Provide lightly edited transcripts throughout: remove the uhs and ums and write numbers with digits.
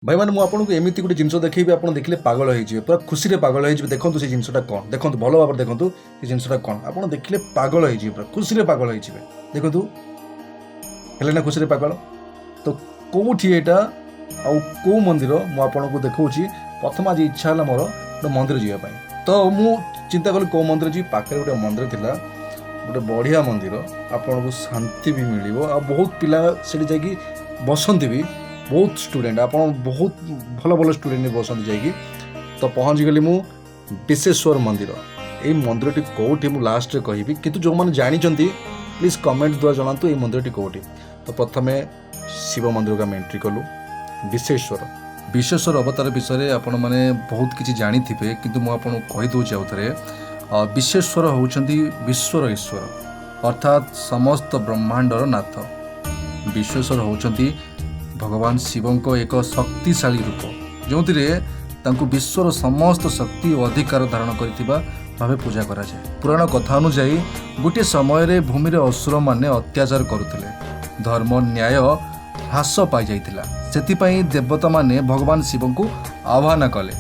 ଭାଇମାନେ, ମୁଁ ଆପଣଙ୍କୁ ଏମିତି ଗୋଟେ ଜିନିଷ ଦେଖେଇବି, ଆପଣ ଦେଖିଲେ ପାଗଳ ହେଇଯିବେ, ପୁରା ଖୁସିରେ ପାଗଳ ହେଇଯିବେ। ଦେଖନ୍ତୁ ସେ ଜିନିଷଟା କ'ଣ, ଦେଖନ୍ତୁ ଭଲ ଭାବରେ ଦେଖନ୍ତୁ ସେ ଜିନିଷଟା କ'ଣ। ଆପଣ ଦେଖିଲେ ପାଗଳ ହେଇଯିବେ, ପୁରା ଖୁସିରେ ପାଗଳ ହେଇଯିବେ। ଦେଖନ୍ତୁ, ହେଲେ ନା ଖୁସିରେ ପାଗଳ? ତ କେଉଁଠି ଏଇଟା ଆଉ କେଉଁ ମନ୍ଦିର ମୁଁ ଆପଣଙ୍କୁ ଦେଖାଉଛି। ପ୍ରଥମ ଆଜି ଇଚ୍ଛା ହେଲା ମୋର ଗୋଟେ ମନ୍ଦିର ଯିବା ପାଇଁ, ତ ମୁଁ ଚିନ୍ତା କଲି କେଉଁ ମନ୍ଦିର ଯିବି। ପାଖରେ ଗୋଟେ ମନ୍ଦିର ଥିଲା, ଗୋଟେ ବଢ଼ିଆ ମନ୍ଦିର, ଆପଣଙ୍କୁ ଶାନ୍ତି ବି ମିଳିବ ଆଉ ବହୁତ ପିଲା ସେଠି ଯାଇକି ବସନ୍ତି ବି, ବହୁତ ଷ୍ଟୁଡେଣ୍ଟ, ଆପଣ ବହୁତ ଭଲ ଭଲ ଷ୍ଟୁଡେଣ୍ଟ ବସନ୍ତି ଯାଇକି। ତ ପହଞ୍ଚିଗଲି ମୁଁ ବିଶେଶ୍ୱର ମନ୍ଦିର। ଏଇ ମନ୍ଦିରଟି କେଉଁଠି ମୁଁ ଲାଷ୍ଟରେ କହିବି, କିନ୍ତୁ ଯେଉଁମାନେ ଜାଣିଛନ୍ତି ପ୍ଲିଜ୍ କମେଣ୍ଟ ଦ୍ୱାରା ଜଣାନ୍ତୁ ଏଇ ମନ୍ଦିରଟି କେଉଁଠି। ତ ପ୍ରଥମେ ଶିବ ମନ୍ଦିରକୁ ଆମେ ଏଣ୍ଟ୍ରି କଲୁ। ବିଶେଶ୍ୱର, ବିଶେଶ୍ୱର ଅବତାର ବିଷୟରେ ଆପଣମାନେ ବହୁତ କିଛି ଜାଣିଥିବେ, କିନ୍ତୁ ମୁଁ ଆପଣଙ୍କୁ କହିଦେଉଛି ଆଉ ଥରେ। ବିଶେଶ୍ୱର ହେଉଛନ୍ତି ବିଶ୍ୱର ଈଶ୍ୱର, ଅର୍ଥାତ୍ ସମସ୍ତ ବ୍ରହ୍ମାଣ୍ଡର ନାଥ। ବିଶ୍ୱେଶ୍ୱର ହେଉଛନ୍ତି ଭଗବାନ ଶିବଙ୍କ ଏକ ଶକ୍ତିଶାଳୀ ରୂପ, ଯେଉଁଥିରେ ତାଙ୍କୁ ବିଶ୍ୱର ସମସ୍ତ ଶକ୍ତି ଓ ଅଧିକାର ଧାରଣ କରିଥିବା ଭାବେ ପୂଜା କରାଯାଏ। ପୁରାଣ କଥା ଅନୁଯାୟୀ ଗୋଟିଏ ସମୟରେ ଭୂମିରେ ଅସୁରମାନେ ଅତ୍ୟାଚାର କରୁଥିଲେ, ଧର୍ମ ନ୍ୟାୟ ହ୍ରାସ ପାଇଯାଇଥିଲା। ସେଥିପାଇଁ ଦେବତାମାନେ ଭଗବାନ ଶିବଙ୍କୁ ଆହ୍ୱାନ କଲେ।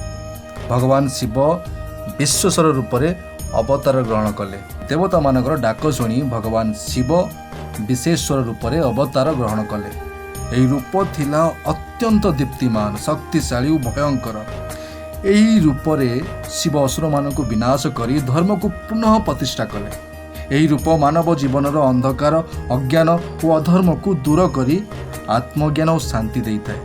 ଭଗବାନ ଶିବ ବିଶ୍ୱେଶ୍ୱର ରୂପରେ ଅବତାର ଗ୍ରହଣ କଲେ। ଦେବତାମାନଙ୍କର ଡାକ ଶୁଣି ଭଗବାନ ଶିବ ବିଶେଶ୍ୱର ରୂପରେ ଅବତାର ଗ୍ରହଣ କଲେ। ଏହି ରୂପ ଥିଲା ଅତ୍ୟନ୍ତ ଦୀପ୍ତିମାନ, ଶକ୍ତିଶାଳୀ ଓ ଭୟଙ୍କର। ଏହି ରୂପରେ ଶିବ ଅସୁରମାନଙ୍କୁ ବିନାଶ କରି ଧର୍ମକୁ ପୁନଃ ପ୍ରତିଷ୍ଠା କଲେ। ଏହି ରୂପ ମାନବ ଜୀବନର ଅନ୍ଧକାର, ଅଜ୍ଞାନ ଓ ଅଧର୍ମକୁ ଦୂର କରି ଆତ୍ମଜ୍ଞାନ ଓ ଶାନ୍ତି ଦେଇଥାଏ।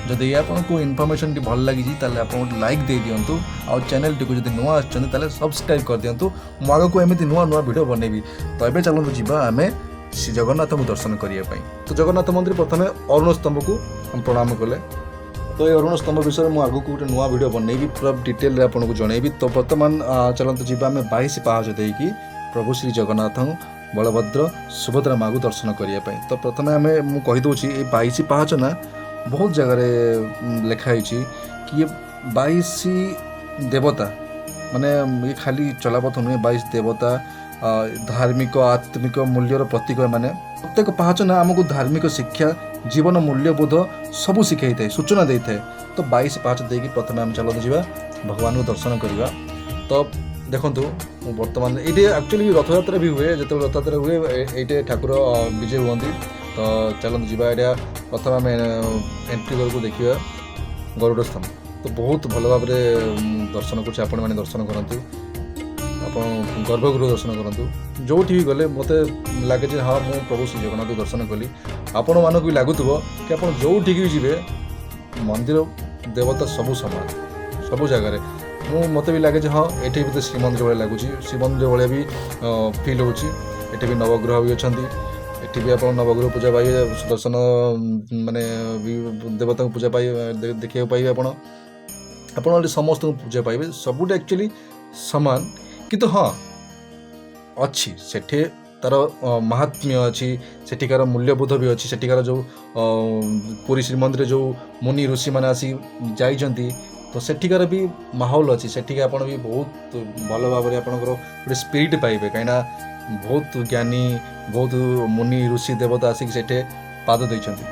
ଯଦି ଆପଣଙ୍କୁ ଇନଫର୍ମେସନ୍ଟି ଭଲ ଲାଗିଛି, ତାହେଲେ ଆପଣ ଗୋଟେ ଲାଇକ୍ ଦେଇଦିଅନ୍ତୁ ଆଉ ଚ୍ୟାନେଲ୍ଟିକୁ ଯଦି ନୂଆ ଆସିଛନ୍ତି ତାହେଲେ ସବସ୍କ୍ରାଇବ୍ କରିଦିଅନ୍ତୁ। ମୁଁ ଆଗକୁ ଏମିତି ନୂଆ ନୂଆ ଭିଡ଼ିଓ ବନେଇବି। ତ ଏବେ ଚାଲନ୍ତୁ ଯିବା ଆମେ ଶ୍ରୀ ଜଗନ୍ନାଥଙ୍କୁ ଦର୍ଶନ କରିବା ପାଇଁ। ତ ଜଗନ୍ନାଥ ମନ୍ଦିର ପ୍ରଥମେ ଅରୁଣ ସ୍ତମ୍ଭକୁ ଆମେ ପ୍ରଣାମ କଲେ। ତ ଏ ଅରୁଣ ସ୍ତମ୍ଭ ବିଷୟରେ ମୁଁ ଆଗକୁ ଗୋଟେ ନୂଆ ଭିଡ଼ିଓ ବନେଇବି, ପୁରା ଡିଟେଲରେ ଆପଣଙ୍କୁ ଜଣେଇବି। ତ ବର୍ତ୍ତମାନ ଚାଲନ୍ତୁ ଯିବା ଆମେ 22 ପାହାଚ ଦେଇକି ପ୍ରଭୁ ଶ୍ରୀ ଜଗନ୍ନାଥଙ୍କୁ, ବଳଭଦ୍ର, ସୁଭଦ୍ରା ମାଆକୁ ଦର୍ଶନ କରିବା ପାଇଁ। ତ ପ୍ରଥମେ ଆମେ, ମୁଁ କହିଦେଉଛି, ଏଇ 22 ପାହାଚ ନା ବହୁତ ଜାଗାରେ ଲେଖା ହେଇଛି କି ଇଏ 22 ଦେବତା, ମାନେ ଇଏ ଖାଲି ଚଲାପଥ ନୁହେଁ, 22 ଦେବତା, ଧାର୍ମିକ ଆତ୍ମିକ ମୂଲ୍ୟର ପ୍ରତୀକ। ଏମାନେ ପ୍ରତ୍ୟେକ ପାହାଚ ନା ଆମକୁ ଧାର୍ମିକ ଶିକ୍ଷା, ଜୀବନ ମୂଲ୍ୟବୋଧ ସବୁ ଶିଖାଇଥାଏ, ସୂଚନା ଦେଇଥାଏ। ତ 22 ପାହାଚ ଦେଇକି ପ୍ରଥମେ ଆମେ ଚାଲନ୍ତୁ ଯିବା ଭଗବାନଙ୍କୁ ଦର୍ଶନ କରିବା। ତ ଦେଖନ୍ତୁ, ମୁଁ ବର୍ତ୍ତମାନ ଏଇଠି ଆକ୍ଚୁଆଲି ରଥଯାତ୍ରା ବି ହୁଏ। ଯେତେବେଳେ ରଥଯାତ୍ରା ହୁଏ, ଏଇଠି ଠାକୁର ବିଜେ ହୁଅନ୍ତି। ତ ଚାଲନ୍ତୁ ଯିବା। ଏଇଟା ପ୍ରଥମେ ଆମେ ଏଣ୍ଟ୍ରି ଘରକୁ ଦେଖିବା ଗରୁଡ଼ ସ୍ତମ୍ଭ। ତ ବହୁତ ଭଲ ଭାବରେ ଦର୍ଶନ କରୁଛି, ଆପଣମାନେ ଦର୍ଶନ କରନ୍ତୁ, ଆପଣ ଗର୍ଭଗୃହ ଦର୍ଶନ କରନ୍ତୁ। ଯେଉଁଠି ବି ଗଲେ ମୋତେ ଲାଗେ ଯେ ହଁ, ମୁଁ ପ୍ରଭୁ ଶ୍ରୀ ଜଗନ୍ନାଥଙ୍କୁ ଦର୍ଶନ କଲି। ଆପଣମାନଙ୍କୁ ବି ଲାଗୁଥିବ କି ଆପଣ ଯେଉଁଠିକି ବି ଯିବେ, ମନ୍ଦିର ଦେବତା ସବୁ ସମାନ ସବୁ ଜାଗାରେ। ମୋତେ ବି ଲାଗେ ଯେ ହଁ, ଏଠି ବି ତ ଶ୍ରୀମନ୍ଦିର ଭଳିଆ ଲାଗୁଛି, ଶ୍ରୀମନ୍ଦିର ଭଳିଆ ବି ଫିଲ୍ ହେଉଛି। ଏଠି ବି ନବଗ୍ରହ ବି ଅଛନ୍ତି, ଏଠି ବି ଆପଣ ନବଗ୍ରହ ପୂଜା ପାଇବେ, ସୁଦର୍ଶନ ମାନେ ବି ଦେବତାଙ୍କୁ ପୂଜା ପାଇବେ, ଦେଖିବାକୁ ପାଇବେ ଆପଣ। ଆପଣ ଏଠି ସମସ୍ତଙ୍କୁ ପୂଜା ପାଇବେ, ସବୁଠି ଆକ୍ଚୁଆଲି ସମାନ। କିନ୍ତୁ ହଁ ଅଛି, ସେଠି ତା'ର ମାହାତ୍ମ୍ୟ ଅଛି, ସେଠିକାର ମୂଲ୍ୟବୋଧ ବି ଅଛି। ସେଠିକାର ଯେଉଁ ପୁରୀ ଶ୍ରୀମନ୍ଦିରରେ ଯେଉଁ ମୁନି ଋଷିମାନେ ଆସି ଯାଇଛନ୍ତି, ତ ସେଠିକାର ବି ମାହୋଲ ଅଛି। ସେଠିକି ଆପଣ ବି ବହୁତ ଭଲ ଭାବରେ ଆପଣଙ୍କର ଗୋଟେ ସ୍ପିରିଟ୍ ପାଇବେ, କାହିଁକିନା ବହୁତ ଜ୍ଞାନୀ, ବହୁତ ମୁନି ଋଷି ଦେବତା ଆସିକି ସେଠି ପାଦ ଦେଇଛନ୍ତି।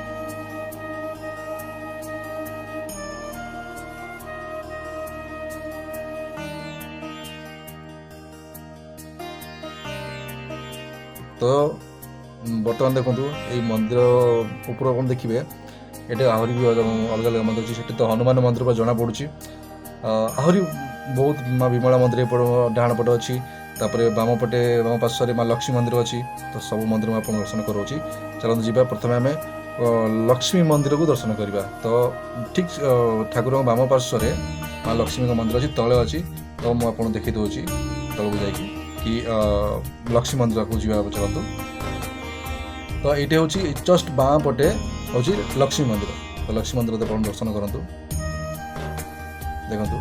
ତ ବର୍ତ୍ତମାନ ଦେଖନ୍ତୁ, ଏଇ ମନ୍ଦିର ଉପର ଆପଣ ଦେଖିବେ, ଏଠି ଆହୁରି ବି ଅଲଗା ଅଲଗା ମନ୍ଦିର ଅଛି। ସେଠି ତ ହନୁମାନ ମନ୍ଦିର ପୁରା ଜଣାପଡ଼ୁଛି। ଆହୁରି ବହୁତ ମା ବିମଳା ମନ୍ଦିର ଏପଟ ଡାହାଣ ପଟେ ଅଛି, ତାପରେ ବାମ ପଟେ, ବାମ ପାର୍ଶ୍ୱରେ ମା ଲକ୍ଷ୍ମୀ ମନ୍ଦିର ଅଛି। ତ ସବୁ ମନ୍ଦିର ମୁଁ ଆପଣଙ୍କୁ ଦର୍ଶନ କରାଉଛି। ଚାଲନ୍ତୁ ଯିବା, ପ୍ରଥମେ ଆମେ ଲକ୍ଷ୍ମୀ ମନ୍ଦିରକୁ ଦର୍ଶନ କରିବା। ତ ଠିକ୍ ଠାକୁରଙ୍କ ବାମ ପାର୍ଶ୍ୱରେ ମା ଲକ୍ଷ୍ମୀଙ୍କ ମନ୍ଦିର ଅଛି, ତଳେ ଅଛି। ତ ମୁଁ ଆପଣଙ୍କୁ ଦେଖେଇ ଦେଉଛି ତଳକୁ ଯାଇକି କି ଲକ୍ଷ୍ମୀ ମନ୍ଦିରକୁ ଯିବା। ଚାଲନ୍ତୁ। ତ ଏଇଠି ହେଉଛି ଜଷ୍ଟ ବାଁ ପଟେ ହେଉଛି ଲକ୍ଷ୍ମୀ ମନ୍ଦିର। ତ ଲକ୍ଷ୍ମୀ ମନ୍ଦିର ଆପଣ ଦର୍ଶନ କରନ୍ତୁ। ଦେଖନ୍ତୁ,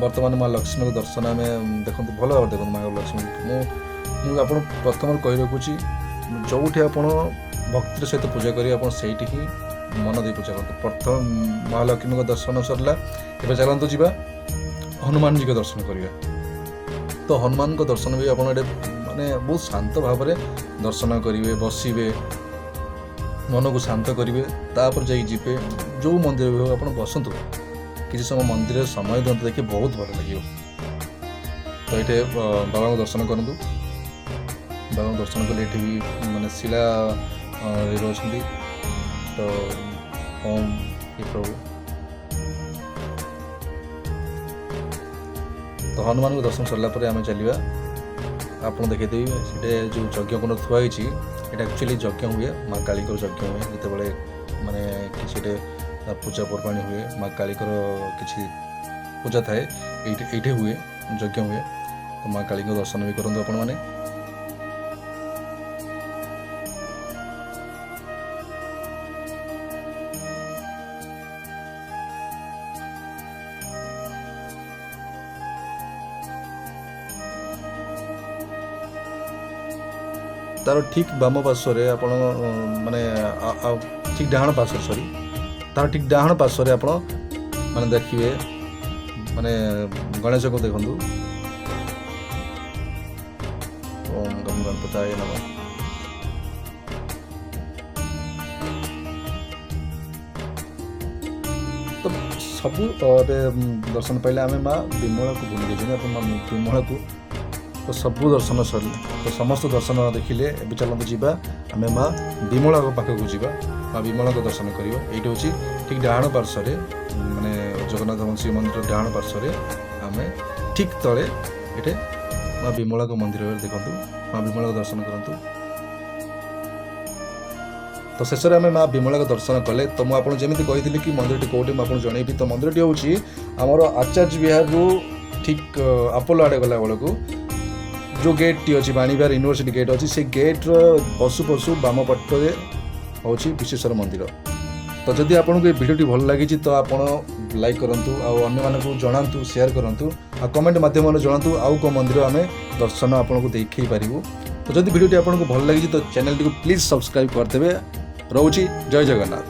ବର୍ତ୍ତମାନ ମା ଲକ୍ଷ୍ମୀଙ୍କ ଦର୍ଶନ ଆମେ ଦେଖନ୍ତୁ, ଭଲ ଭାବରେ ଦେଖନ୍ତୁ ମା ଲକ୍ଷ୍ମୀଙ୍କୁ। ମୁଁ ମୁଁ ଆପଣ ପ୍ରଥମରୁ କହି ରଖୁଛି, ଯେଉଁଠି ଆପଣ ଭକ୍ତିର ସହିତ ପୂଜା କରିବେ, ଆପଣ ସେଇଠି ହିଁ ମନ ଦେଇ ପୂଜା କରନ୍ତୁ। ପ୍ରଥମ ମହାଲକ୍ଷ୍ମୀଙ୍କ ଦର୍ଶନ ସରିଲା, ଏବେ ଚାଲନ୍ତୁ ଯିବା ହନୁମାନଜୀଙ୍କ ଦର୍ଶନ କରିବା। ତ ହନୁମାନଙ୍କ ଦର୍ଶନ ବି ଆପଣ ଏଠି ମାନେ ବହୁତ ଶାନ୍ତ ଭାବରେ ଦର୍ଶନ କରିବେ, ବସିବେ, ମନକୁ ଶାନ୍ତ କରିବେ, ତାପରେ ଯାଇକି ଯିବେ। ଯେଉଁ ମନ୍ଦିର ବି ହଉ ଆପଣ ବସନ୍ତୁ, କିଛି ସମୟ ମନ୍ଦିରରେ ସମୟ ଦିଅନ୍ତୁ, ଦେଖିବେ ବହୁତ ଭଲ ଲାଗିବ। ତ ଏଠି ବାବାଙ୍କୁ ଦର୍ଶନ କରନ୍ତୁ। ବାବାଙ୍କୁ ଦର୍ଶନ କଲେ ଏଠି ବି ମାନେ ଶିଳା ଅଛନ୍ତି। ତ ଓମ୍ ହେ ପ୍ରଭୁ। ତ ହନୁମାନଙ୍କୁ ଦର୍ଶନ ସରିଲା ପରେ ଆମେ ଚାଲିବା, ଆପଣ ଦେଖେଇଦେବି ସେଠି ଯେଉଁ ଯଜ୍ଞ କୁଣ୍ଡ ଥୁଆ ହେଇଛି। ଏଇଟା ଆକ୍ଚୁଆଲି ଯଜ୍ଞ ହୁଏ, ମା କାଳୀଙ୍କର ଯଜ୍ଞ ହୁଏ। ଯେତେବେଳେ ମାନେ କିଛି ଗୋଟେ ପୂଜା ପର୍ବାଣୀ ହୁଏ, ମା କାଳୀଙ୍କର କିଛି ପୂଜା ଥାଏ, ଏଇଠି ଏଇଠି ହୁଏ, ଯଜ୍ଞ ହୁଏ। ତ ମା କାଳୀଙ୍କ ଦର୍ଶନ ବି କରନ୍ତୁ ଆପଣମାନେ। ତାର ଠିକ୍ ବାମ ପାର୍ଶ୍ୱରେ ଆପଣ ମାନେ ଠିକ୍ ଡାହାଣ ପାର୍ଶ୍ୱରେ, ସରି, ତାର ଠିକ୍ ଡାହାଣ ପାର୍ଶ୍ୱରେ ଆପଣ ମାନେ ଦେଖିବେ, ମାନେ ଗଣେଶକୁ ଦେଖନ୍ତୁ। ଓମ୍ ଗମ୍ ଗଣପତାୟ ନମଃ। ତ ସବୁ ଏବେ ଦର୍ଶନ ପାଇଲେ। ଆମେ ମା ବିମଳାକୁ ଭୁଲି ଯାଇଛନ୍ତି, ଆପଣ ମା ବିମଳାକୁ। ତ ସବୁ ଦର୍ଶନ ସରିଲା, ତ ସମସ୍ତ ଦର୍ଶନ ଦେଖିଲେ। ଏବେ ଚାଲନ୍ତୁ ଯିବା ଆମେ ମା ବିମଳାଙ୍କ ପାଖକୁ ଯିବା, ମା ବିମଳାଙ୍କ ଦର୍ଶନ କରିବା। ଏଇଠି ହେଉଛି ଠିକ୍ ଡାହାଣ ପାର୍ଶ୍ୱରେ, ମାନେ ଜଗନ୍ନାଥ ଶ୍ରୀମନ୍ଦିର ଡାହାଣ ପାର୍ଶ୍ୱରେ ଆମେ ଠିକ୍ ତଳେ ଏଠି ମା ବିମଳାଙ୍କ ମନ୍ଦିରରେ ଦେଖନ୍ତୁ, ମା ବିମଳାଙ୍କ ଦର୍ଶନ କରନ୍ତୁ। ତ ଶେଷରେ ଆମେ ମା ବିମଳାଙ୍କ ଦର୍ଶନ କଲେ। ତ ମୁଁ ଆପଣଙ୍କୁ ଯେମିତି କହିଥିଲି କି ମନ୍ଦିରଟି କେଉଁଠି ମୁଁ ଆପଣଙ୍କୁ ଜଣେଇବି। ତ ମନ୍ଦିରଟି ହେଉଛି ଆମର ଆଚାର୍ଯ୍ୟ ବିହାରରୁ ଠିକ୍ ଆପୋଲୋ ଆଡ଼େ ଗଲା ବେଳକୁ ଯେଉଁ ଗେଟ୍ଟି ଅଛି, ବାଣୀବିହାର ୟୁନିଭର୍ସିଟି ଗେଟ୍ ଅଛି, ସେ ଗେଟ୍ର ପଶୁ ପଶୁ ବାମ ପଟରେ ହେଉଛି ବିଶ୍ୱେଶ୍ୱର ମନ୍ଦିର। ତ ଯଦି ଆପଣଙ୍କୁ ଏ ଭିଡ଼ିଓଟି ଭଲ ଲାଗିଛି ତ ଆପଣ ଲାଇକ୍ କରନ୍ତୁ, ଆଉ ଅନ୍ୟମାନଙ୍କୁ ଜଣାନ୍ତୁ, ସେୟାର କରନ୍ତୁ, ଆଉ କମେଣ୍ଟ ମାଧ୍ୟମରେ ଜଣାନ୍ତୁ ଆଉ କେଉଁ ମନ୍ଦିର ଆମେ ଦର୍ଶନ ଆପଣଙ୍କୁ ଦେଖେଇ ପାରିବୁ। ତ ଯଦି ଭିଡ଼ିଓଟି ଆପଣଙ୍କୁ ଭଲ ଲାଗିଛି ତ ଚ୍ୟାନେଲଟିକୁ ପ୍ଲିଜ୍ ସବସ୍କ୍ରାଇବ୍ କରିଦେବେ। ରହୁଛି, ଜୟ ଜଗନ୍ନାଥ।